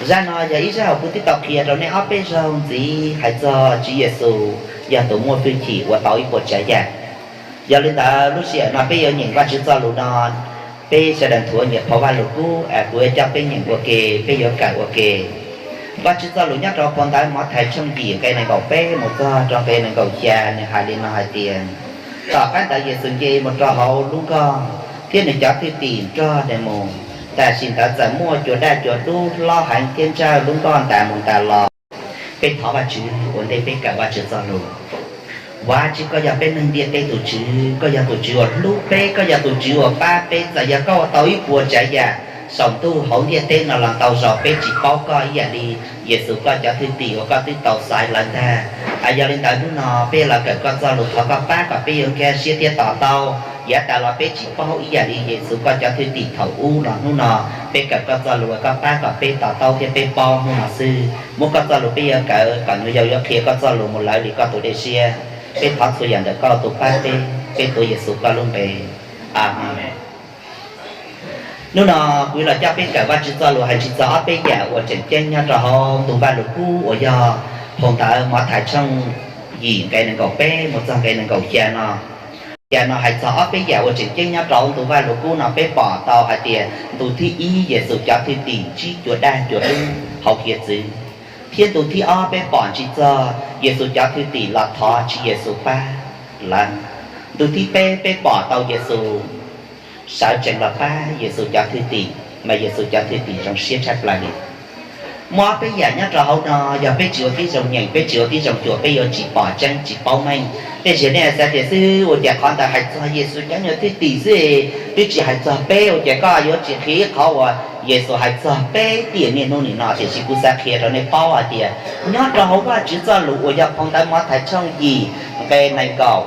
Zaj no yog ib zaj uas kuv twb tau qhia rau nej ob peb zaug ntxiv hais txog Tswv Yexus yog tus muaj hwj chim ua tau ib puas tsav yam. Yog li ntawd lub sij hawm no peb yuav nyeem Vajtswv txoj lus no, peb sawv daws nthuav nyias phau Vajluskub, kuv yuav coj peb nyeem ua ke, peb yuav kawm ua ke. Vajtswv txoj lus nyob rau phau ntawv Mathais tshooj yim nqe nees nkaum peb mus txog rau nqe nees nkaum xya, nws hais li no hais tias, tom qab ntawd Yexus nce mus rau hauv lub nkoj, thiab nws cov thwj tim nrog nws mus. Tam sim ntawd txawm muaj cua daj cua dub hlob heev thiab ntsawj lub nkoj ntas mus ntas los. Peb thov Vajtswv ua ntej peb kawm Vajtswv txoj lus. Vajtswv, koj yog peb neeg ntiaj teb tus Tswv, koj yog tus Tswv uas hlub peb, koj yog tus Tswv uas pab peb. Txawm yog koj ua tau ib puas tsav yam saum ntuj hauv ntiaj teb no los ntau zaus peb tsis paub koj ib yam li Yexus koj cov thwj tim uas koj twb tau xaiv lawv ntag. Yog li ntawd hnub no peb los kawm koj txoj lus, thov koj pab kom peb yuav nkag siab thiab to taub. Yav tas los peb tsis paub ib yam li Yexus koj cov thwj tim thaum ub los hnub no peb kawm koj txoj lus, koj pab kom peb to taub thiab peb paub hnub no xwb. Muab koj txoj lus peb yuav kawm kom nws yau yuav qhia koj txoj lus mus lawv li koj tus dej siab. Peb thov txhua yam ntawm koj tus pab peb, peb tuav Yexus koj lub npe. Amees. Hnub no kuv los coj peb kawm Vajtswv txoj lus hais txog ob peb yam uas tseem ceeb nyob rau hauv ntu Vajluskub uas yog phau ntawv Mathais tshooj yim nqe nees nkaum peb mus txog nqe nees nkaum xya no. Xya no hais txog ob peb yam uas tseem ceeb nyob rau hauv ntu Vajluskub no. Peb pom tau hais tias ntu thib ib Yexus cov thwj tim ntsib cua daj cua dub hauv hiav txwv, thiab ntu thib ob peb pom ntsis txog Yexus cov thwj tim los thov Tswv Yexus pab lawv. Ntu thib peb peb pom tau Yexus sawv tsees los pab Yexus cov thwj tim, mas Yexus cov thwj tim zoo siab tshaj plaws li. Muaj ob peb yam nyob rau hauv no, yog peb tsis ua tib zoo nyeem, peb tsis ua tib zoo xyuas, peb yuav tsis pom tseeb tsis paub meej. Tej zaum nej xav tias xwb ua cas qhov ntawd hais txog Yexus cov nyuag thwj tim xwb, twb tsis hais txog peb, ua cas koj yuav tsis qhia ib qhov uas Yexus hais txog peb tiam niaj hnub nim no? Tiam sis kuv xav qhia rau nej paub hais tias nyob rau hauv Vajtswv txoj lus uas yog phau ntawv Mathais tshooj yim nqe nees nkaum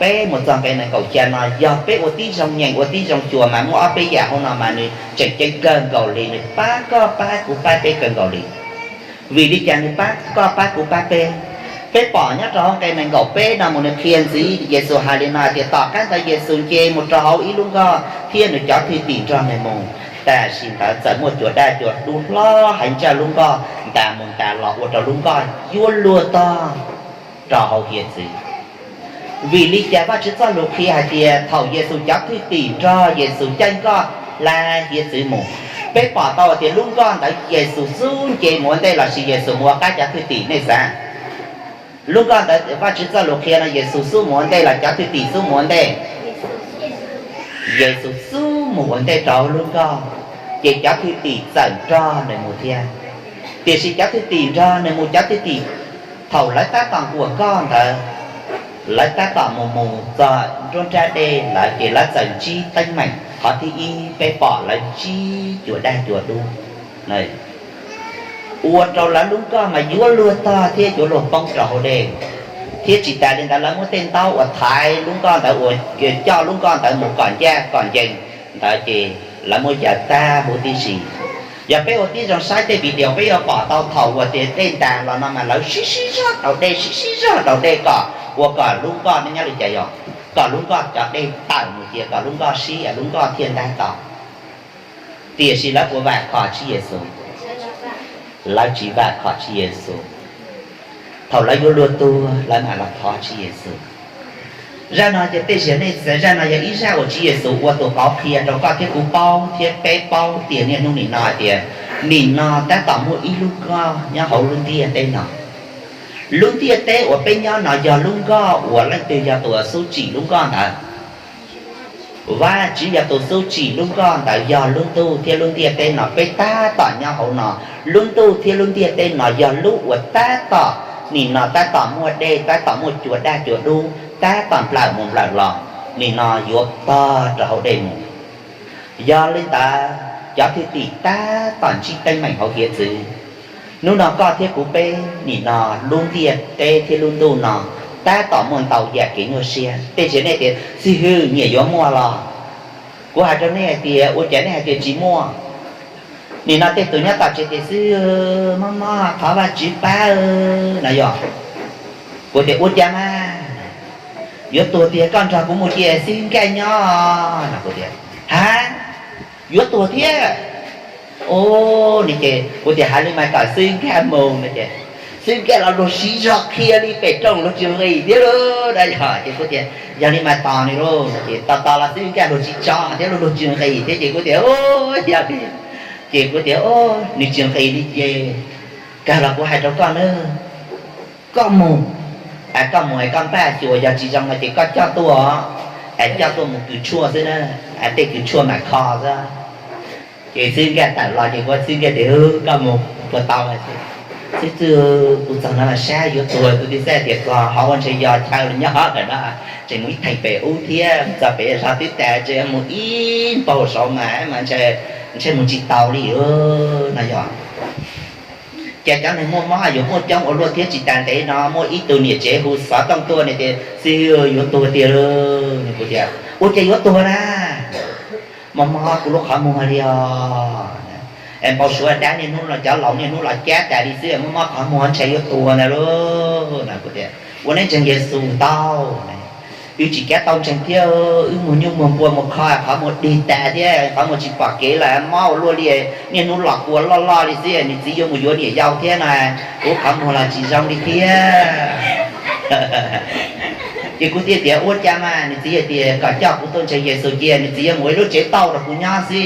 peb mus txog nqe nees nkaum xya no, yog peb ua tib zoo nyeem ua tib zoo xyuas mas muaj ob peb yam hauv no mas nws tseem ceeb kawg nkaus li, nws pab koj pab kuv pab peb kawg nkaus li. Vim li cas nws pab koj pab kuv pab peb? Peb pom nyob rau hauv nqe nees nkaum peb no mus nws qhia ntxiv, Yexus hais li no tias tom qab ntawd Yexus nce mus rau hauv ib lub nkoj thiab nws cov thwj tim nrog nws mus. Tam sim ntawd txawm muaj cua daj cua dub hlob heev ntsawj lub nkoj ntas mus ntas los ua rau lub nkoj yuav luag tog rau hauv hiav txwv. Vim li cas Vajtswv txoj lus qhia hais tias thaum Yexus cov thwj tim nrog Yexus caij nkoj hla hiav txwv mus, peb pom tau tias lub nkoj ntawd Yexus xub nce mus ua ntej lossis Yexus mus ua qab cov thwj tim, nej xav? Lub nkoj ntawd Vajtswv txoj lus qhia no Yexus xub mus ua ntej los cov thwj tim xub mus ua ntej? Yexus xub mus ua ntej rau lub nkoj, ces cov thwj tim txawm nrog nws mus thiab. Tiam sis cov thwj tim nrog nws mus, cov thwj tim thaum lawv tab tom nkuam nkoj ntawd, lawv tab tom mus mus txog nruab nrab dej lawm ces lawv txawm ntsib teeb meem. Qhov thib ib peb pom lawv ntsib cua daj cua dub, ua rau lawv lub nkoj mas yuav luag tog thiab yuav luag poob rau hauv dej. Thiab tsis tas li ntawd lawv muab tej ntaub uas thaiv lub nkoj ntawd uas coj lub nkoj ntawd mus kom ncaj kom ncees ntawd ces lawv muab yaws tag huv tib si. Yog peb ua tib zoo saib tej video peb yuav pom tau thaum uas tias dej ntas los no mas lawv sib sib zog daus dej, sib sib zog daus dej kom ua kom lub nkoj, nej nyob li cas yog kom lub nkoj cov dej tawm mus cia kom lub nkoj sib lub nkoj thiaj ntab tom. Tiam sis lawv puas vam khom Tswv Yexus? Lawv tsis vam khom Tswv Yexus. Thaum lawv yuav luag tuag lawv mam los thov Tswv Yexus. Zaj no ces tej zaum nej xav, zaj no yog ib zaj uas Tswv Yexus ua tus qauv qhia rau koj thiab kuv paub thiab peb paub tias niaj hnub nim no hais tias nim no tab tom muaj ib lub nkoj nyob hauv lub ntiaj teb no. Lub ntiaj teb uas peb nyob no yog lub nkoj uas leej twg yog tus uas xub tsim lub nkoj ntawd? Vajtswv yog tus xub tsim lub nkoj ntawd, yog lub ntuj thiab lub ntiaj teb no peb tab tom nyob hauv no. Lub ntuj thiab lub ntiaj teb no yog lub uas tab tom, nim no tab tom muaj dej, tab tom muaj cua daj cua dub tab tom nplawm mus nplawm los, nim no yuav tog rau hauv dej mus. Yog li ntawd cov thwj tim tab tom ntsib teeb meem hauv hiav txwv. Hnub no koj thiab kuv peb, nim no lub ntiaj teb thiab lub ntuj no tab tom muaj ntau yam kev nyuaj siab. Tej zaum nej tias, xib hwb, nyias yuav muaj los? Kuv hais rau nej hais tias, ua cas nej hais tias tsis muaj? Nim no tej tus nyob tom tsev tias, xib hwb, mob mob, thov Vajtswv pab, no yog. Kuv tias, ua cas mas yuav tuag tiag, koj nrog kuv mus cia xib hwb Nkaj nyob no. Kuv tias, ha, yuav tuag thiab? Ub, no ces kuv tias hais li mas kom xib nkaj mus no ces xib nkaj los luag siv zog qhia li pem rooj luag tsis nqis thiab lauj. Yog ces kuv tias yog li mas tos nws lauj no ces tos tos los xib nkaj luag tsis tso thiab lauj, luag tsis nqis thiab ces kuv tias ub, yog li ces kuv tias nws tsis nqis li ces kawg los kuv hais rau koj nawb, koj mus, koj mus es koj npaj xyuas yog tsis zoo no ces koj coj tuaj, es coj tuaj mus kws tshuaj xwb na, tej kws tshuaj mam kho xwb. Ces xib nkaj tawm los ces kuv xib nkaj tias koj mus puas tau. Xib txwj, kuv txog no mas sab yuav tuag, kuv twb xav tias txog hauv ua ntshe yog chaw los nyob lawm no, tseem mus ib theem pem ub thiab, txog pem zos twb tas, tseem mus ib npaug saud mas mas ntshe mus tsis tau li no yog. Ces cov neeg muaj mob yuav muaj coob ua luaj thiab, tsis tas ntev no muaj ib tug niam tsev hu xov tooj tuaj no tias xib hwb yuav tuag tiag lauj. Kuv tias ua cas yuav tuag na, mob mob kuv lub qhov muag li os. Es npau suav dab niaj hnub los cov laus niaj hnub los cab tas li xwb, mob mob qhov muag ntshe yuav tuag ntag lauj. Kuv tias ua neb ntseeg Yexus tau, wb tsis kam tau ntseeg thiab, wb muag nyuj muag npua mus kho qhov muag dig tas thiab qhov muag tsis pom kev lawm, mob ua luaj li, niaj hnub los kua loj loj li xwb, nws txiv yuav mus yuav niam yau thiab no, kuv qhov muag los tsis zoo li thiab. Ces kuv thiaj tias ua cas mas, nws txiv hais tias kom coj kuv tuaj ntseeg Yexus cia, nws txiv yuav mus ib lub tsev tauj rau kuv nyob xwb,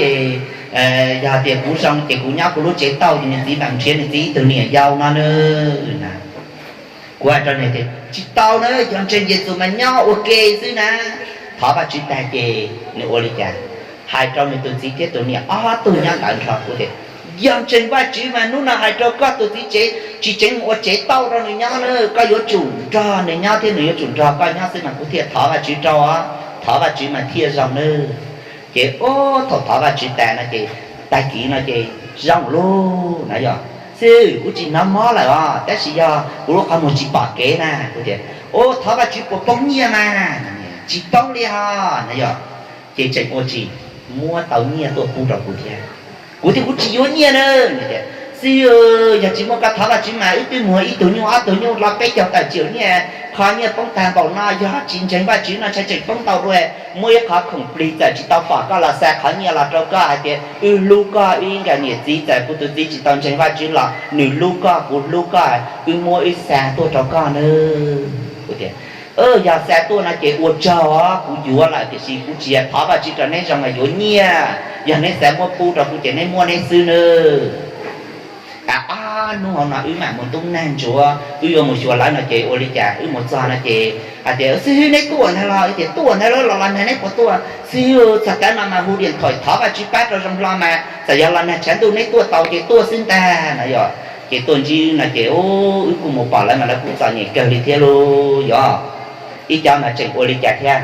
yog tias kuv zoo ces kuv nyob kuv lub tsev tauj ces nws txiv mam nrhiav nws txiv ib tug niam yau no na. Kuv hais rau nws tias tsis tau na, yog ntseeg Yexus mas nyob ua ke xwb na, thov Vajtswv tag ces nws ua li cas. Hais rau nws tus txiv thiab tus niam ob tug nyob ntawd nrog kuv tias yog ntseeg Vajtswv mas hnub no hais rau koj tus txiv tsev tsis tseev mus ua tsev tauj rau nws nyob na, koj yuav tsum nrog nws nyob thiab nws yuav tsum nrog koj nyob xwb mas kuv thiaj thov Vajtswv rau, thov Vajtswv mas thiaj zoo nawb. Ces ub, thaum thov Vajtswv tas no ces tag kis no ces zoo lawm na yog. Xib hwb, kuv tsis hnov mob lawm os, tab sis yog kuv lub qhov muag tsis pom kev na. Kuv tias ub, thov Vajtswv puas poob nyiaj mas? Tsis poob li os na yog. Ces tseem ua tsis muab tau nyiaj tuaj pub rau kuv thiab. Kuv tias kuv tsis yuav nyiaj na. Xib hwb, yog tsis muaj koj thov Vajtswv mas wb twb muag ib tug nyuj ob tug nyuj los peb caug tawm tsiaum nyiaj, qhov nyiaj poob tag npaum no, yog tsis ntseeg Vajtswv no ntshai tseem poob ntau dua. Muaj ib qhov khoom plig txawm tsis tau pom koj los xa qhov nyiaj los rau koj hais tias wb hlub koj, wb nkawm niam txiv, txawm kuv tus txiv tsis tau ntseeg Vajtswv los nws hlub koj, kuv hlub koj, wb muab wb xa tuaj rau koj nawb. Kuv tias yog xa tuaj no ces ua tsaug os, kuv yuav lawm, tiam sis kuv tsis yog thov Vajtswv rau neb zoo mas yuav nyiaj, yog neb xav muab pub rau kuv ces neb muab neb xwb nawb. Ab, hnub hauv no wb mam mus ntub nag ntsuav, wb yuav mus xyuas lawv no ces ua li cas wb mus txog no ces hais tias xib hwb, neb tuaj ntag los? Tias tuaj ntag lauj, los los nag neb puas tuaj? Xib hwb, txog tav no mas hu diam thaim thov Vajtswv pab rau zoo hlo mas txawm yog los nag tshav ntuj neb tuaj tau ces tuaj xwb ntag no yog. Ces tuaj ntsib no ces wb kuj mus pom lawv mas lawv kuj txom nyem kawg li thiab lauj yog. Ib co mas tseem ua li cas thiab,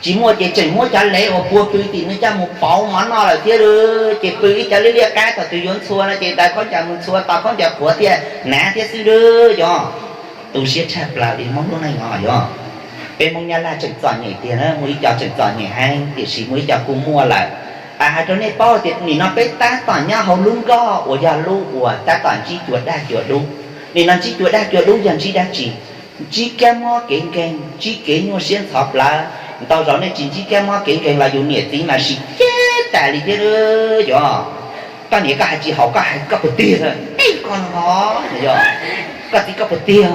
tsis muaj ces tseem muab cov lev uas pua pw tim no coj mus pauv mov noj lawm thiab lauj. Ces pw ib co liab liab qab, thaum twg yuav ntxhua no ces daws khaub ncaws mus ntxhua, tos khaub ncaws qhuav thiaj hnav thiab xwb lauj yog. Tu siab tshaj plaws li Hmoob lub neej no yog. Peb Hmoob Nyab Laj tseem txom nyem tiag na, muaj ib co tseem txom nyem heev tiam sis muaj ib co kuj muaj lawm. Hais rau nej paub tias nim no peb tab tom nyob hauv lub nkoj uas yog lub uas tab tom ntsib cua daj cua dub. Nim no ntsib cua daj cua dub yog ntsib dab tsi? Ntsib kab mob kev nkeeg, ntsib kev nyuaj siab ntxhov plawv. Ntau zaus nej tsis ntsib kab mob kev nkeeg los yus niam txiv mas sim ceg tas li thiab yog. Koj niam koj hais tsis haum koj hais koj puas tiag? Ej, koj no yog, koj txiv koj puas tiag?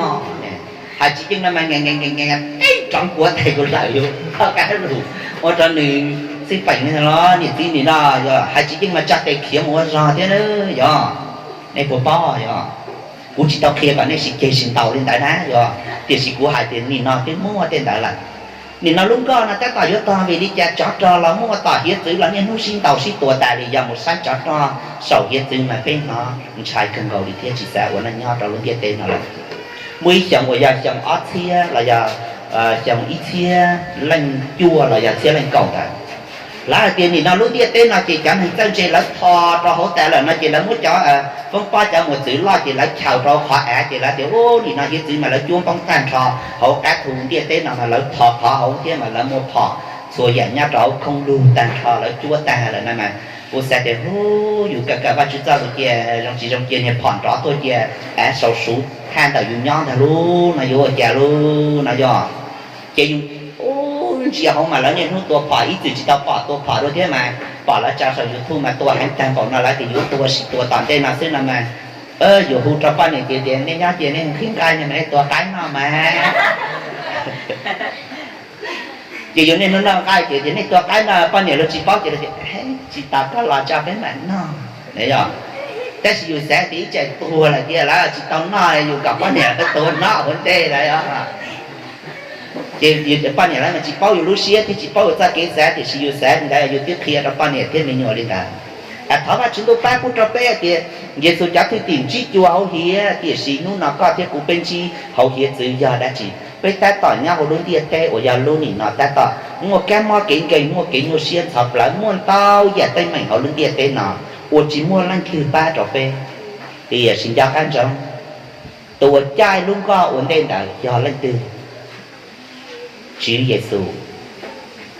Hais tsis yeej no mas nge nge nge nge, ej, rov kuav tais kuv lawm yus koj kab lus ua rau nws xij peem li los niam txiv nim no yog hais tsis yeej mas tsa tes khiav mus ua zog thiab yog. Nej puas paub yog? Kuv tsis tau qhia kom nej sim ceg sim ntaus li ntawd na yog, tiam sis kuv hais tias nim no twb muaj tej ntawd lawm. Nim no lub nkoj no tab tom yuav tog vim li cas tsov rog los muaj ua tom hiav txwv los niaj hnub sib ntaus sib tua tas li. Yog mus saib tsov rog saum hiav txwv mas peb hnov ntshai kawg nkaus li thiab tsis xav ua neej nyob rau lub ntiaj teb no lawm. Muaj ib xyoo uas yog xyoo ob txhiab los yog xyoo ib txhiab leej cuaj los yog txhiab leej kaum ntawd, lawv hais tias nim no lub ntiaj teb no ces cov neeg txawj ntse lawv tho rau hauv tas lawm no ces lawv muab cov foob pob cov mos txwv loj ces lawv chaws rau qhov av ces lawv tias ub, nim no hiav txwv mas lawv cuab npoob tag nrho, hauv qab thu ntiaj teb no mas lawv tho qhov hauv thiab mas lawv muaj phom txhua yam nyob rau hauv khoob lug tag nrho lawv cuab tag lawm na mas kuv xav tias hu, yus kawm kawm Vajtswv txoj lus cia zoo tsis zoo cia niag phom nrov tuaj cia av sau suv thaj ntawm yus nyob ntag lub no yuav ua cas lub no yog. Ces yus ntsia hauv mas lawv niaj hnub tua phom ib txwm tsis tau pom tua phom dua thiab mas Pom lawv tsa saum YouTube mas tua heev tag npaum no lawv tias yuav tua sim tua tom ntej no xwb no mas, yuav hu rau poj niam tias, tias nej nyob ces nej nqhis nqaij no mas nej tua qaib noj mas. Ces yus niaj hnub noj nqaij ces tias nej tua qaib noj, poj niam luag tsis paub ces tias tsis tas koj los tso peb mam noj na yog. Tab sis yus xav tias ib tsam tuag lawm tiag lawv tsis tau noj yus kom poj niam tuag noj ua ntej lawm. Ces poj niam lawv mas tsis paub yus lub siab thiab tsis paub yus txoj kev xav, tiam sis yus xav li ntawd yus twb qhia rau poj niam thiab me nyuam li ntawd. Thov Vajtswv ntuj pab pub rau peb hais tias Yexus cov thwj tim ntsib cua hauv hiav, tiam sis hnub no koj thiab kuv peb ntsib hauv hiav txwv yog dab tsi? Peb tab tom nyob hauv lub ntiaj teb uas yog lub nim no tab tom muaj kab mob kev nkeeg, muaj kev nyuaj siab ntxhov plawv, muaj ntau yam teeb meem hauv lub ntiaj teb no uas tsis muaj leej twg pab rau peb. Tiam sis nco qab ntsoov, tus uas caij lub nkoj ua ntej ntawd yog leej twg? Tswv Yexus.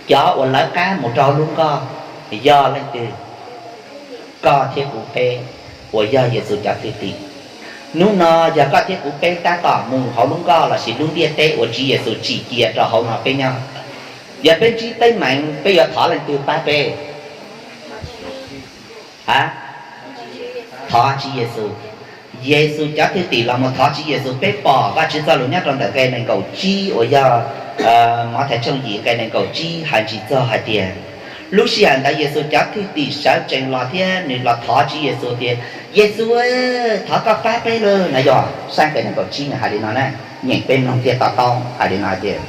Cov uas lawv qab mus rau lub nkoj yog leej twg? Koj thiab kuv peb uas yog Yexus cov thwj tim. Hnub no yog koj thiab kuv peb tab tom mus hauv lub nkoj lossis lub ntiaj teb uas Tswv Yexus tsim cia rau hauv no peb nyob. Yog peb ntsib teeb meem peb yuav thov leej twg pab peb? A, thov Tswv Yexus. Yexus cov thwj tim los mus thov Tswv Yexus. Peb pom Vajtswv txoj lus nyob rau ntawm nqe nees nkaum tsib uas yog Mathais tshooj yim nqe nees nkaum tsib hais ntsis txog hais tias lub sij hawm ntawd Yexus cov thwj tim sawv tsees los thiab nws los thov Tswv Yexus tias, Yexus, thov koj pab peb lauj, no yog saib nqe nees nkaum tsib nws hais li no na. Nyeem peb mloog thiaj to taub hais li no tias,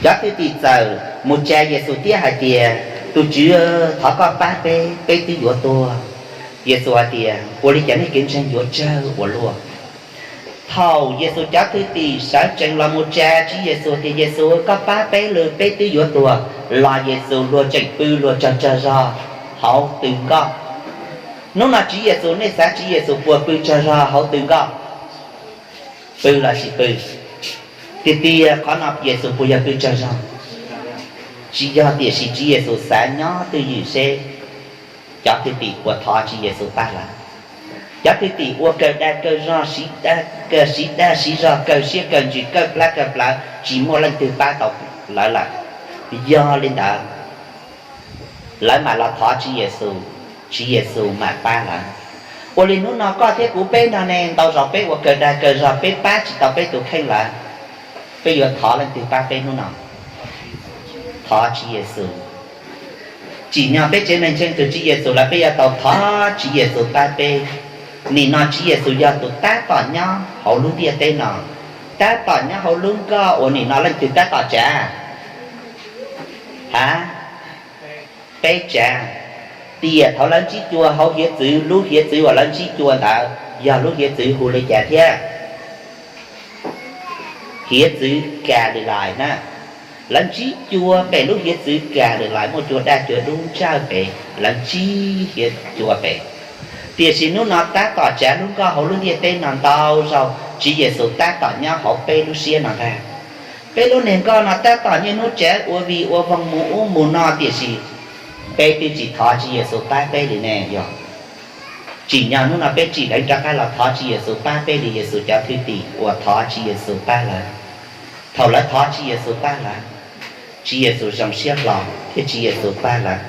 cov thwj tim txawm mus tsa Yexus thiab hais tias, Tus Tswv, thov koj pab peb, peb twb yuav tuag. Yexus hais tias, Ua li cas nej kev ntseeg yuav tsawg ua luaj? Thaum Yexus cov thwj tim sawv tsees los mus tsa Tswv Yexus tias, Yexus, koj pab peb lauj, peb twb yuav tuag, los Yexus luag tseem pw luag tsawg tsawg zog hauv tw nkoj. Hnub no Tswv Yexus, nej xav Tswv Yexus puas pw tsawg zog hauv tw nkoj? Pw lossis pw? Tiag tiag qhov no Yexus puas yog pw tsawg zog? Tsis yog, tiam sis Tswv Yexus xav nyob twj ywm seb cov thwj tim puas thov Tswv Yexus pab lawv. Cov thwj tim ua kawg dag kawg zog, siv dag siv zog, kawg siab kawg ntsws, kawg plab kawg plawv, tsis muaj leej twg pab tau lawv lawm. Yog li ntawd, lawv mam los thov Tswv Yexus, Tswv Yexus mam pab lawv. Ua li hnub no koj thiab kuv peb no ne, ntau zaus peb ua kawg dag kawg zog, peb pab tsis tau peb tus kheej lawm, peb yuav thov leej twg pab peb hnub no? Thov Tswv Yexus. Tsim nyog peb tsev neeg ntseeg tus Tswv Yexus lawm, peb yuav tau thov Tswv Yexus pab peb. Nim no Tswv Yexus yog tus tab tom nyob hauv lub ntiaj teb no, tab tom nyob hauv lub nkoj uas nim no leej twg tab tom tsav? Ha, peb tsav. Tiam thaum lawv ntsib cua hauv hiav txwv, lub hiav txwv uas lawv ntsib cua ntawd yog lub hiav txwv hu li cas thiab? Hiav txwv Kalilais na. Lawv ntsib cua pem lub hiav txwv Kalilais, muaj cua daj cua dub ntsawj pem, lawv ntsib hiav cua pem. Tiam sis hnub no tab tom tsav lub nkoj hauv lub ntiaj teb no ntau zaus, Tswv Yexus tab tom nyob hauv peb lub siab no ntag. Peb lub neej nkoj no tab tom niaj hnub tsav ua vig ua voog mus ub mus no, tiam sis peb twb tsis thov Tswv Yexus pab peb li ne yog. Tsim nyog hnub no peb tsim dheev rov qab los thov Tswv Yexus pab peb li Yexus cov thwj tim uas thov Tswv Yexus pab lawv. Thaum lawv thov Tswv Yexus pab lawv, Tswv Yexus zoo siab hlo thiab Tswv Yexus pab lawv.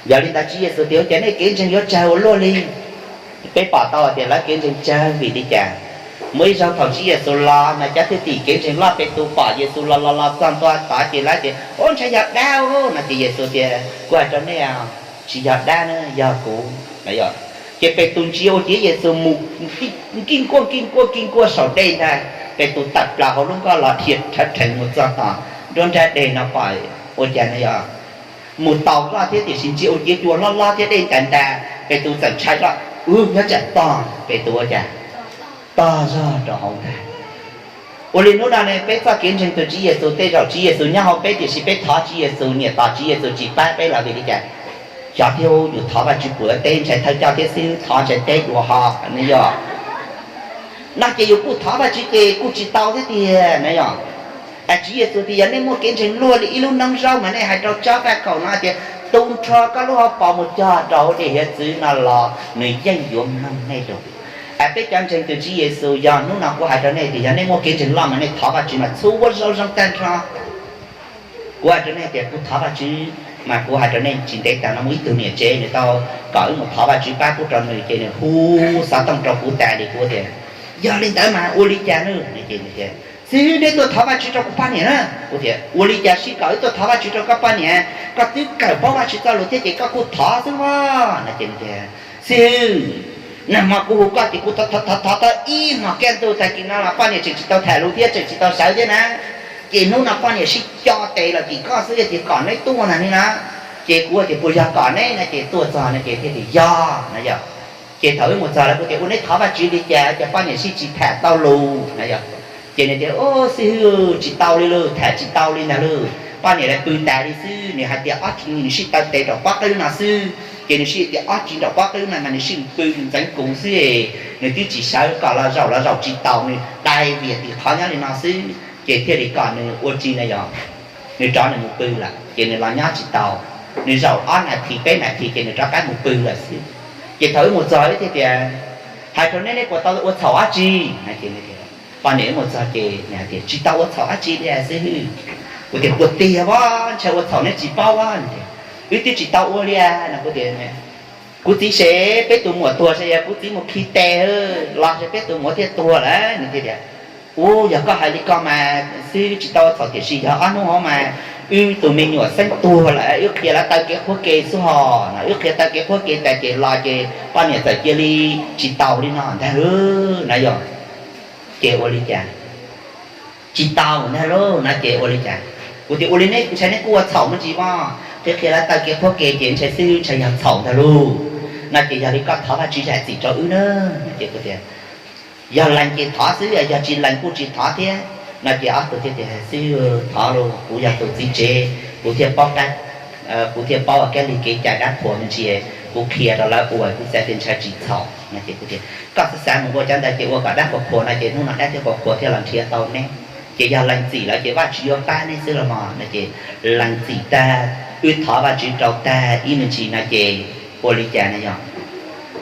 Yog li ntawd Tswv Yexus tias, Ua cas nej kev ntseeg yuav tsawg ua luaj li? Peb pom tau hais tias lawv kev ntseeg tsawg vim li cas? Muaj ib zaug thaum Tswv Yexus los mas cov thwj tim kev ntseeg loj Petus pom Yexus los los los txog ntua tod ces lawv tias, Ub, ntshai yog dab no ces Yexus tias, Kuv hais rau nej, tsis yog dab na, yog kuv. Ces Petus ntsia ua ciav Yexus mus nkij nkuaj nkij nkuaj nkij nkuaj saum dej ntag, Petus tawm plaws hauv lub nkoj los dhia rhawv rheev mus txog tom nruab nrab deg no pom ua cas no yog mus taus zoj thiab tiam sis ntsia ua ciav cua hlob hlob thiab dej ntas ntas, Petus txawm ntshai zoj, Ub, nyob tsam tog. Petus ua cas? Tog zog rau hauv ntag. Ua li hnub no ne peb txoj kev ntseeg tus Tswv Yexus, tej zaum Tswv Yexus nyob hauv peb tiam sis peb thov Tswv Yexus, niam tos Tswv Yexus tsis pab peb los vim li cas? Xyov thiab, yus thov Vajtswv puas teb, ntshai thawj coj thiab xwb, thov ntshai teb dua ho ne yog. No ces yus kuj thov Vajtswv ces kuj tsis tau thiab tiag na yog. Tswv Yexus tias, Yog nej muaj kev ntseeg luaj li ib lub noob zaub mas nej hais rau tsob vaj khaum no tias, Tu nrho koj lub hauv paus mus cog rau hauv dej hiav txwv no los nws yeej yuav mloog nej lus. Peb cov ntseeg tus Tswv Yexus, yog hnub no kuv hais rau nej tias yog nej muaj kev ntseeg loj mas nej thov Vajtswv mas txhua zaus zoo tag nrho. Kuv hais rau nej tias kuv thov Vajtswv Mas kuv hais rau nej, tsis ntev tas no muaj ib tug niam tsev nws tau kom wb mus thov Vajtswv pab pub rau nws, ces nws hu xov tooj rau kuv tas li, kuv tias, yog li ntawd mas ua li cas nawb? Xib hwb, neb tuaj thov Vajtswv rau kuv poj niam na. Kuv tias, ua li cas sib kom wb tuaj thov Vajtswv rau koj poj niam? Koj twb kawm paub Vajtswv txoj lus thiab ces koj kuj thov xwb os. No ces nws tias, xib hwb, nag hmo kuv hu koj ces kuv thov thov thov tau ib hmos kaj ntug, tag kis no los poj niam tseem tsis tau tham lus thiab tseem tsis tau sawv thiab na. Ces hnub no poj niam sib co tes los tim koj xwb, yog tias kom neb tuaj ntag ni na. Ces kuv tias, puas yog kom neb no? Ces tuaj txog no ces thiaj tias yog no yog. Ces thaum wb mus txog lawm kuv tias, ua neb thov Vajtswv li cas ces poj niam sib tsis tham tau lus no yog. Ces nws tias, u, xib hwb, tsis tau li lawm, tham tsis tau li ntag lawm, poj niam lawv pw tas li xwb, nws hais tias ob tsi nws sib taw tes nraum pob qwb no xwb, ces nws sib tias ob tsi nraum pob qwb no mas nws sib pw ntxeev kuv xwb, nws twb tsis sawv, kom los zaum los zaum tsis taus, nws dai vias tim qhov nyob li no xwb, ces thiaj li kom nws ua tsi na yog, nws rov nws mus pw lawm ces nws los nyob tsis tau, nws zaum ob nas this peb nas this ces nws rov qab mus pw lawm xwb. Ces thaum wb mus txog wb thiaj tias, hais rau neb, neb puas tau ua txhaum dab tsi? Poj niam wb mus txog ces nws hais tias tsis tau ua txhaum dab tsi li xib hwb. Kuv tias puas tiag os, ntshai ua txhaum neb tsis paub os. Wb twb tsis tau ua li no. Kuv tias, kuv txiv, se peb tus muam tuag se yog kuv txiv mus khi tes los se peb tus muam thiaj tuag lawm. Nws thiaj tias, u, yog koj hais li ko mas xib hwb tsis tau ua txhaum, tiam sis yog ob hnub hauv mas wb tus me nyuam xeeb tuag lawm, wb qhia lawv taw kev qhuab ke xwb hos no, wb qhia taw kev qhuab ke tas ces los ces poj niam txawm cia li tsis taus li no ntag lawm no yog. Ces ua li cas? Tsis taus ntag lauj no ces ua li cas? Kuv tias ua li neb ntshai neb kuj ua txhaum me ntsis mog, qhia qhia lawv taw kev qhuab ke ces ntshai xib hwb ntshai yog txhaum ntag lauj. No ces yog li koj thov Vajtswv zam txim rau wb na. Ces kuv tias, yog lees ces thov xwb, yog tsis lees kuj tsis thov thiab. No ces ob tug thiaj tias, xib hwb, thov los kuv yog tus txiv tsev, kuv thiaj paub qab, kuv thiaj paub ua kab lig kev cai dab qhuas me ntsis, kuv qhia rau lawv ua, kuv xav tias ntshai tsis txhaum no ces kuv tias koj xav xav mus ua cov ntawd ces ua kom dab qhuas qhuas no ces hnub no dab thiaj qhuas qhuas thiaj los nrhiav tau neb. Ces yog lees txim lawm ces Vajtswv yuav pab neb xwb los mas no ces lees txim tag, wb thov Vajtswv rau tag ib me ntsis no ces ua li cas na yog?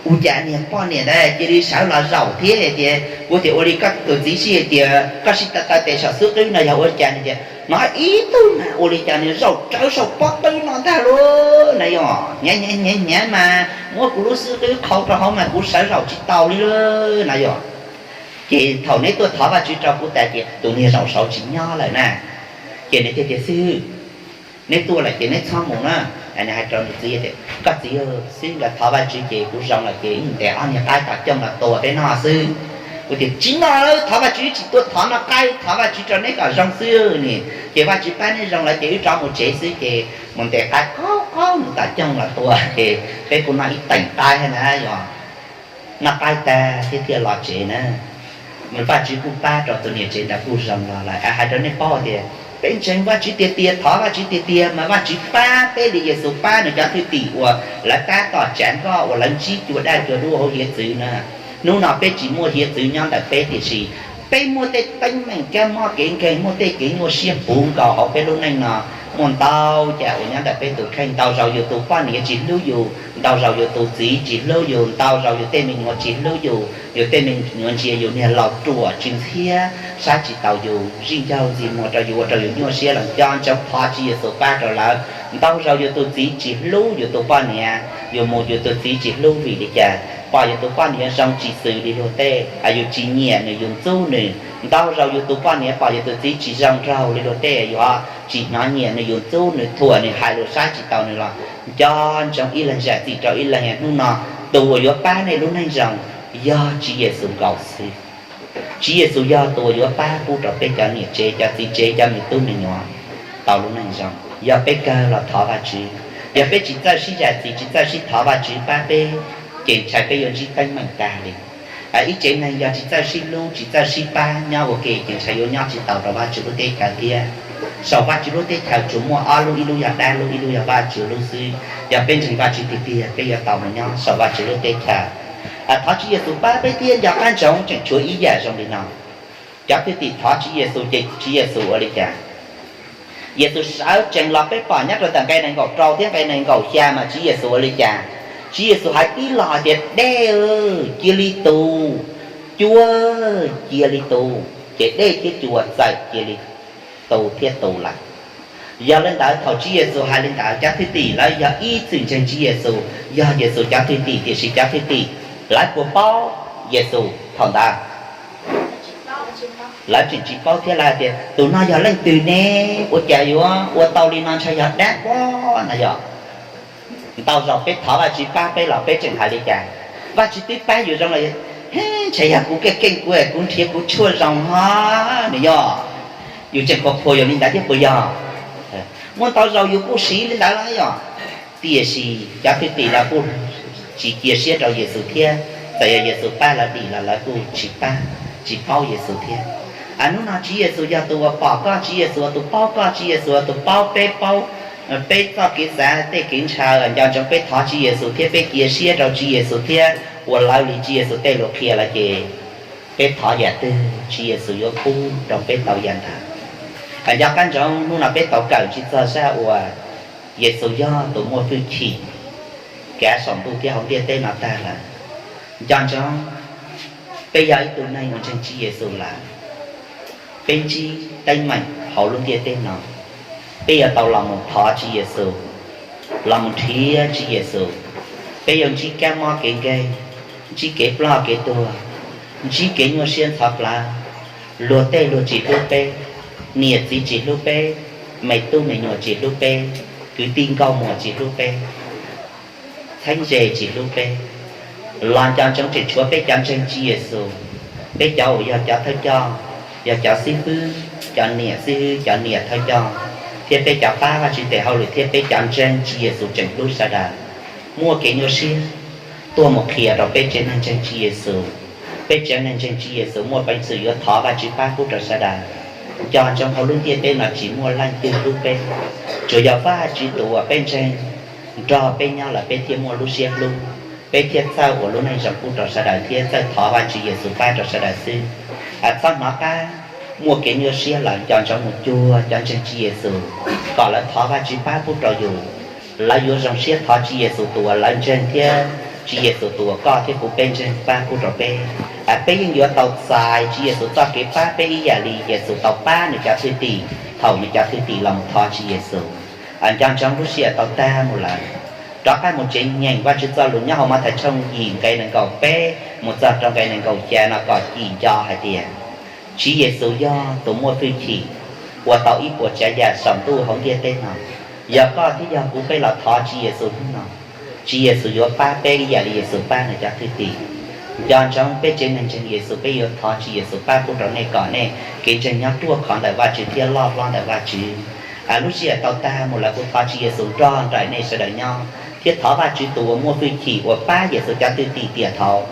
Ua cas niag poj niam ntawd cia li sawv los zaum thiab tias, kuv tias ua li koj tus txiv sib hais tias koj sib taw taw tes saum xub qwb no yog ua li cas? Nws tias hnov ib tug mas ua li cas nws zaum rawv saum pob qwb no ntag lauj na yog, hnyav hnyav hnyav hnyav mas muab kuv lub xub qwb qhau rau hauv mas kuv sawv zaum tsis taus li lauj na yog. Ces thaum neb tuaj thov Vajtswv rau kuv tas ces tus niag zaum saud tsis nyob lawm na. Ces nws thiaj tias xib hwb, neb tuaj lawm ces neb txhob mus na. Nws hais rau nws txiv tias koj txiv, xib hwb nkawd thov Vajtswv ces kuv zoo lawm ces wb ntes ob niag qaib tom cooj los tua peb noj xwb. Kuv tias tsis noj, thov Vajtswv tsis tuaj thov noj qaib, thov Vajtswv rau neb kom zoo xwb ni. Ces Vajtswv pab neb zoo lawm ces wb rov mus tsev xwb ces mus ntes qaib qaub qaub mus tom cooj los tua ces peb kuj noj ib teem qaib na yog. Noj qaib tag thiab thiaj los tsev na. Vajtswv kuj pab rau tus niam tsev ntawd kuj zoo los lawm. Hais rau nej paub tias peb ntseeg Vajtswv tiag tiag, thov Vajtswv tiag tiag mas Vajtswv pab peb li Yexus pab nws cov thwj tim uas lawv tab tom tsav nkoj uas lawv ntsib cua daj cua dub hauv hiav txwv na. Hnub no peb tsis muaj hiav txwv nyob ntawm peb tiam sis peb muaj tej teeb meem kab mob kev nkeeg, muaj tej kev nyuaj siab puv nkaus hauv peb lub neej no. Muaj ntau yam uas nyob ntawm peb tus kheej, ntau zaus yus tus poj niam tsis hlub yus, ntau zaus yus tus txiv tsis hlub yus, ntau zaus yus tej me nyuam tsis hlub yus, yus tej me nyuam ntsia yus niag laus ruam tsis ntxhiab, saib tsis taus yus, zij ncaug ntxias muag rau yus ua rau yus nyuaj siab los nco ntsoov thov Tswv Yexus pab rau lawv. Ntau zaus yus tus txiv tsis hlub yus tus poj niam, yus mus yus tus txiv tsis hlub vim li cas? Pom yus tus poj niam zoo tsis xws li luag tej, yus tsis nyiam nws yus ntxub nws. Ntau zaus yus tus poj niam pom yus tus txiv tsis zoo nraug li luag tej, yus tsis hnov nyiam nws yus ntxub nws thuam nws hais lus saib tsis taus nws los nco ntsoov ib leeg zam txim rau ib leeg. Hnub no tus uas yuav pab nej lub neej zoo yog Tswv Yexus nkaus xwb. Tswv Yexus yog tus uas yuav pab pub rau peb cov niam tsev cov txiv tsev cov me tub me nyuam tau lub neej zoo. Yog peb kawg los thov Vajtswv, yog peb tsis txawj sib zam txim tsis txawj sib thov Vajtswv pab peb, ces ntshai peb yuav ntsib teeb meem tag li. Ib tsev neeg yog tsis txawj sib hlub tsis txawj sib pab nyob ua ke ces ntshai yuav nyob tsis taus rau Vajtswv lub teb chaws thiab. Saum Vajtswv lub teb chaws tsuas muaj ob lub, ib lub yog dab lub, ib lub yog Vajtswv lub xwb. Yog peb ntseeg Vajtswv tiag tiag peb yuav tau mus nyob saum Vajtswv lub teb chaws. Thov Tswv Yexus pab peb thiab nco qab ntsoov tseem tshuav ib yam zoo li no. Cov thwj tim thov Tswv Yexus ces Tswv Yexus ua li cas? Yexus sawv tsees los peb pom nyob rau ntawm nqe nees nkaum rau thiab nqe nees nkaum xya mas Tswv Yexus ua li cas? Tswv Yexus hais tib lo hais tias dej cia li tu, cua cia li tu, ces dej thiab cua txawm cia li tu thiab tu lawm. Yog li ntawd thaum Tswv Yexus hais li ntawd, cov thwj tim lawv yog ib txwm ntseeg Tswv Yexus, yog Yexus cov thwj tim, tiam sis cov thwj tim lawv puas paub Yexus thaum ntawd? Lawv tseem tsis paub thiab, lawv tias, tus no yog leej twg ne? Ua cas yuav ua tau li no, ntshai yog dab pob no yog. Ntau zaus peb thov Vajtswv pab peb los peb tseem hais li cas? Vajtswv twb pab yus zoo los, ntshai yog kuv keej keej kuv, kuv nrhiav kuv tshuaj zoo ho, nws yog, yus tseem qhuas qhuas yus li ntawd thiab puas yog? Muaj ntau zaus yus kuj siv li ntawd los yog, tiam sis cov thwj tim lawv kuj tsis cia siab rau Yexus thiab, txawm yog Yexus pab lawv dim los lawv kuj tsis pab, tsis paub Yexus thiab. Hnub no Tswv Yexus yog tus uas pom koj, Tswv Yexus yog tus paub koj, Tswv Yexus yog tus paub peb, paub peb txoj kev xav, tej kev ntshaw. Nco ntsoov peb thov Tswv Yexus thiab peb cia siab rau Tswv Yexus thiab ua raws li Tswv Yexus tej lus qhia lawm ces peb thov yam twg Tswv Yexus yuav pub rau peb tau yam ntawd. Nco qab ntsoov hnub no peb tau kawm ntsis txog zaj uas Yexus yog tus muaj hwj chim kav saum ntuj thiab hauv ntiaj teb no tag lawm. Nco ntsoov, peb yog ib tug neeg uas ntseeg Tswv Yexus lawm, peb ntsib teeb meem hauv lub ntiaj teb no, peb yuav tau los mus thov Tswv Yexus, los mus nrhiav Tswv Yexus. Peb yuav ntsib kab mob kev nkeeg, ntsib kev ploj kev tuag, ntsib kev nyuaj siab ntxhov plawv, luag tej luag tsis hlub peb, niam txiv tsis hlub peb, me tub me nyuam tsis hlub peb, kwv tij nkauj muam tsis hlub peb, txheeb ze tsis hlub peb. Los nco ntsoov tseem tshuav peb cov ntseeg Tswv Yexus, peb cov uas yog cov thawj coj, yog cov xib fwb, cov niam xib fwb, cov niam thawj coj, thiab peb cov pab Vajtswv tes hauj lwm thiab peb cov ntseeg Tswv Yexus tseem hlub sawv daws. Muaj kev nyuaj siab tuaj mus qhia rau peb tsev neeg ntseeg Tswv Yexus. Peb tsev neeg ntseeg Tswv Yexus muaj peev xwm yuav thov Vajtswv pab pub rau sawv daws. Nco ntsoov hauv lub ntiaj teb no tsis muaj leej twg hlub peb, tsuas yog Vajtswv tus uas peb ntseeg nrog peb nyob lawm peb thiaj muaj lub siab hlub, peb thiaj txawj ua lub neej zoo pub rau sawv daws thiab txawj thov Vajtswv Yexus pab rau sawv daws xwb. Txhob hnov qab muaj kev nyuaj siab lawm, nco ntsoov mus cuag cov ntseeg Tswv Yexus kom lawv thov Vajtswv pab pub rau yus. Lawv yuav zoo siab thov Tswv Yexus tus uas lawv ntseeg thiab Tswv Yexus tus uas koj thiab kuv peb ntseeg pab pub rau peb. Peb yeej yuav tau txais Tswv Yexus txoj kev pab peb ib yam li Yexus tau pab nws cov thwj tim thaum nws cov thwj tim los mus thov Tswv Yexus. Nco ntsoov lub sij hawm tau tag mus lawm, rov qab mus tsev nyeem Vajtswv txoj lus nyob hauv Mathais tshooj yim nqe nees nkaum peb mus txog rau nqe nees nkaum xya no kom cim nco hais tias Tswv Yexus yog tus muaj hwj chim ua tau ib puas tsav yam saum ntuj hauv ntiaj teb no. Yog koj thiab yog kuv peb los thov Tswv Yexus hnub no, Tswv Yexus yuav pab peb ib yam li Yexus pab nws cov thwj tim. Nco ntsoov peb tsev neeg ntseeg Yexus, peb yuav thov Tswv Yexus pab pub rau nej kom nej kev ntseeg nyob ruaj khov ntawm Vajtswv thiab loj hlob ntawm Vajtswv. Lub sij hawm tau tag mus lawm kuv thov Tswv Yexus nrog nraim nej sawv daws nyob thiab thov Vajtswv tus uas muaj hwj chim uas pab Yexus cov thwj tim tiam thaud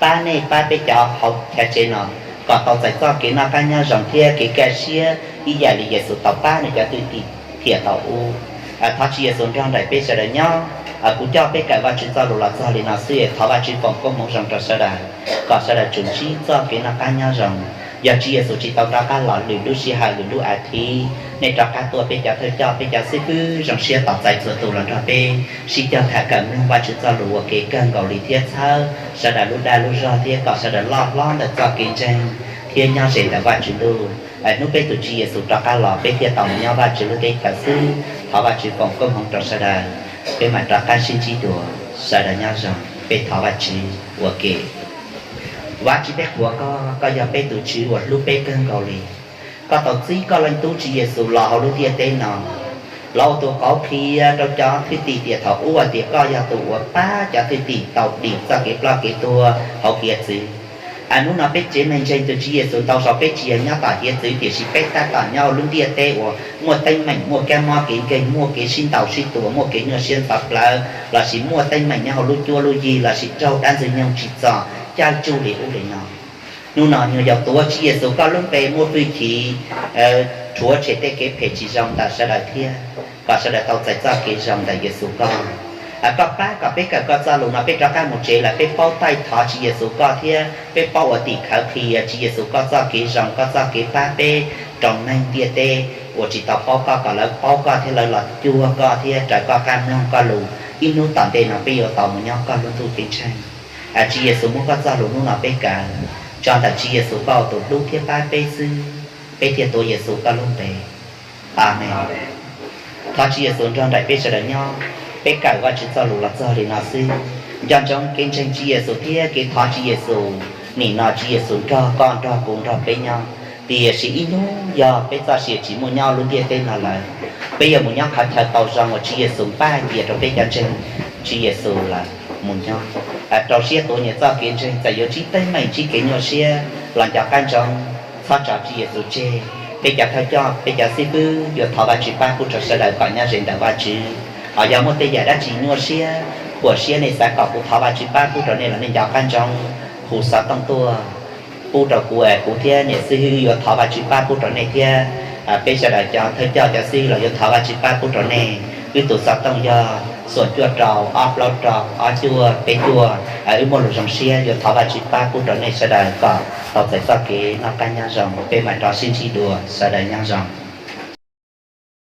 pab nej pab peb cov hauv chav tsev no kom tau txais txoj kev noj qab nyob zoo thiab kev kaj siab ib yam li Yexus tau pab nws cov thwj tim tiam thaum ub. Thov Tswv Yexus nrog nraim peb sawv daws nyob. Kuv coj peb kawm Vajtswv txoj lus los txog li no xwb, thov Vajtswv foom koob hmoov zoo rau sawv daws kom sawv daws tsum ntsib txoj kev noj qab nyob zoo. Yog Tswv Yexus tsis tau rov qab los lwm lub sij hawm lwm lub as thiv, nej rov qab tuaj peb cov thawj coj peb cov xib fwb zoo siab tos txais txhua tus los nrog peb sib cog tham kawm mloog Vajtswv txoj lus ua ke kawg nkaus li thiab txhawb sawv daws lub dag lub zog thiab kom sawv daws loj hlob ntawm txoj kev ntseeg thiab nyob ze ntawm Vajtswv ntuj. Hnub peb tus Tswv Yexus rov qab los peb thiaj tau mus nyob Vajtswv lub teb chaws xwb. Thov Vajtswv foom koob hmoov rau sawv daws, peb mam rov qab sib ntsib dua. Sawv daws nyob zoo, peb thov Vajtswv ua ke. Vajtswv, peb qhuas koj, koj yog peb tus Tswv uas hlub peb kawg nkaus li. Koj tau txib koj Leej Tub Tswv Yexus los hauv lub ntiaj teb no los ua tus qauv qhia rau cov thwj tim tiam thaum ub hais tias koj yog tus uas pab cov thwj tim tau dim txoj kev ploj kev tuag hauv hiav txwv. Hnub no peb tsev neeg ntseeg tus Tswv Yexus ntau zaus peb tsis yog nyob tom hiav txwv tiam sis peb tab tom nyob hauv lub ntiaj teb uas muaj teeb meem, muaj kab mob kev nkeeg, muaj kev sib ntaus sib tua, muaj kev nyuaj siab ntxhov plawv, lossis muaj teeb meem nyob hauv lub cuab lub yig lossis raug dab ntxwg nyoog tsim txom cawj tsuj li ub li no. Hnub no nyuag yaus tuav Tswv Yexus koj lub npe muaj hwj chim rhuav tshem tej kev phem tsis zoo ntawm sawv daws thiab kom sawv daws tau txais txoj kev zoo ntawm Yexus koj. Koj pab kom peb kawm koj txoj lus no peb rov qab mus tsev lawm peb paub taij thov Tswv Yexus koj thiab peb paub ua tim khawv qhia Tswv Yexus koj txoj kev zoo, koj txoj kev pab peb rau neeg ntiaj teb uas tsis tau paub koj kom lawv paub koj thiab lawv los cuag koj thiab raws koj qab mloog koj lus. Ib hnub tom ntej no peb yuav tau mus nyob koj lub ntuj ceeb tsheej. Tswv Yexus, muab koj txoj lus hnub no peb kawm, tso ntawm Tswv Yexus koj tus hlub thiab pab peb xwb, peb thiaj tuav Yexus koj lub npe. Amees. Thov Tswv Yexus nrog nraim peb sawv daws nyob. Peb kawm Vajtswv txoj lus los txog li no xwb. Nco ntsoov kev ntseeg Tswv Yexus thiab kev thov Tswv Yexus. Nim no Tswv Yexus nrog koj, nrog kuv, nrog peb nyob. Tiam sis ib hnub yog peb txoj sia tsis muaj nyob lub ntiaj teb no lawm, peb yuav mus nyob qhov chaw tau zoo uas Tswv Yexus npaj cia rau peb cov ntseeg Tswv Yexus lawm mus nyob. Rau siab tuav nyias txoj kev ntseeg, txawm yuav ntsib teeb meem, ntsib kev nyuaj siab los nco qab ntsoov, txhob tso Tswv Yexus tseg. Peb cov thawj coj, peb cov xib fwb yuav thov Vajtswv pab pub rau sawv daws kom nyob ze ntawm Vajtswv. Hos yog muaj tej yam dab tsi nyuaj siab, puas siab, nej xav kom kuv thov Vajtswv pab pub rau nej los nej nco qab ntsoov, hu xov tooj tuaj pub rau kuv, kuv thiab niam xib hwb yuav thov Vajtswv pab pub rau nej thiab. Peb sawv daws cov thawj coj, cov xib hwb los yuav thov Vajtswv pab pub rau nej. Wb tus xov tooj yog xoom cuaj rau ob plaub rau ob cuaj peb cuaj. Wb muaj lus zoo siab yuav thov Vajtswv pab pub rau nej sawv daws kom tau txais txoj kev noj qab nyob zoo. Peb mam rov sib ntsib dua, sawv daws nyob zoo.